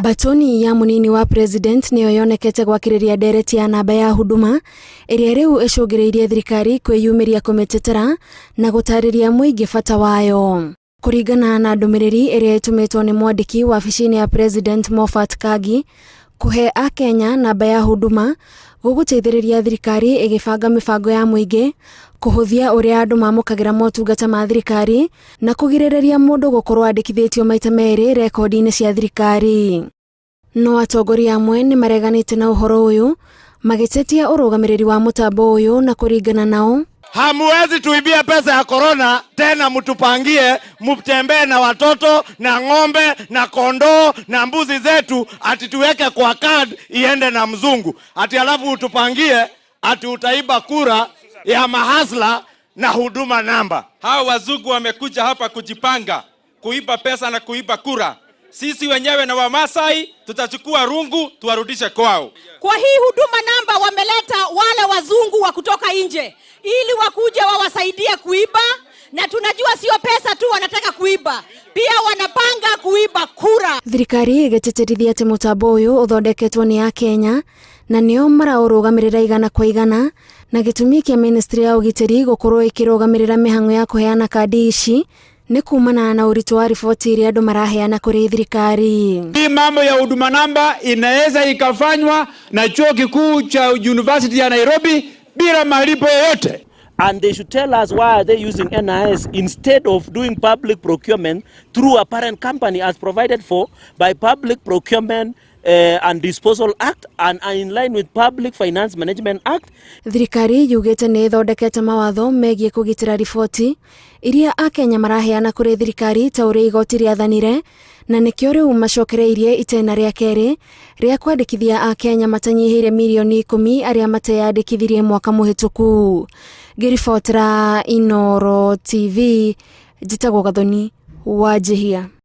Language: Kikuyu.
Batoni ya mũnini wa president nĩyo yonekete gwakĩrĩria ndereti ya namba ya Huduma ĩrĩa rĩu ĩcũngĩrĩirie thirikari kwĩyumĩria kũmĩtetera na gũtarĩria mũingĩ bata wayo. Kũringana na ndũmĩrĩri ĩrĩa ĩtũmĩtwo nĩ mwandĩki wabici-inĩ ya President Moffat Kagi, kũhe Akenya namba ya Huduma gũgũteithĩrĩria thirikari ĩgĩbanga mĩbango ya mũingĩ, kũhũthia ũrĩa andũ mamũkagĩra motungata ma thirikari, na kũgirĩrĩria mũndũ gũkorwo andĩkithĩtio maita merĩ rekondi-inĩ cia thirikari. No atongoria amwe nĩ mareganĩte na ũhoro ũyũ magĩtetia ũrũgamĩrĩri wa mũtambo ũyũ na kũringana nao Hamuwezi tuibia pesa ya korona tena, mtupangie mtembee na watoto na ng'ombe na kondoo na mbuzi zetu, ati tuweke kwa card iende na mzungu, ati alafu utupangie ati utaiba kura ya mahasla na huduma namba. Hawa wazungu wamekuja hapa kujipanga kuiba pesa na kuiba kura. Sisi wenyewe na Wamasai tutachukua rungu tuwarudishe kwao. Kwa hii huduma namba wameleta wale wazungu wa kutoka nje ili wakuje wawasaidie kuiba, na tunajua sio pesa tu wanataka kuiba, pia wanapanga kuiba kura. Thirikari ĩgĩtĩtĩrithia atĩ mũtambo ũyũ ũthondeketwo nĩ Akenya na nĩo maraũrũgamĩrĩra igana kwa igana, na gĩtũmi kĩa ministry ya ũgitĩri gũkorwo ĩkĩrũgamĩrĩra mĩhang'o ya kũheana kandi ici nĩ kumana na ũritũ wa riboti iria andũ maraheana kũrĩ thirikari. Hii mambo ya huduma namba inaweza ikafanywa na chuo kikuu cha University ya Nairobi bila malipo yoyote. And they should tell us why are they using NIS instead of doing public procurement through a parent company as provided for by Public Procurement and Disposal Act and are in line with Public Finance Management Act. Thirikari yugĩte nĩ ĩthondekete mawatho megiĩ kũgitĩra riboti iria Akenya maraheana kũrĩ thirikari ta ũrĩa igoti rĩathanire, na nĩkĩo rĩu macokereirie itena rĩa kerĩ rĩa kwandĩkithia Akenya matanyihĩire mirioni 10 arĩa mateyandĩkithirie mwaka mũhĩtũku. Ngĩribotera Inooro TV, njĩtagwo Gathoni Wanjihia.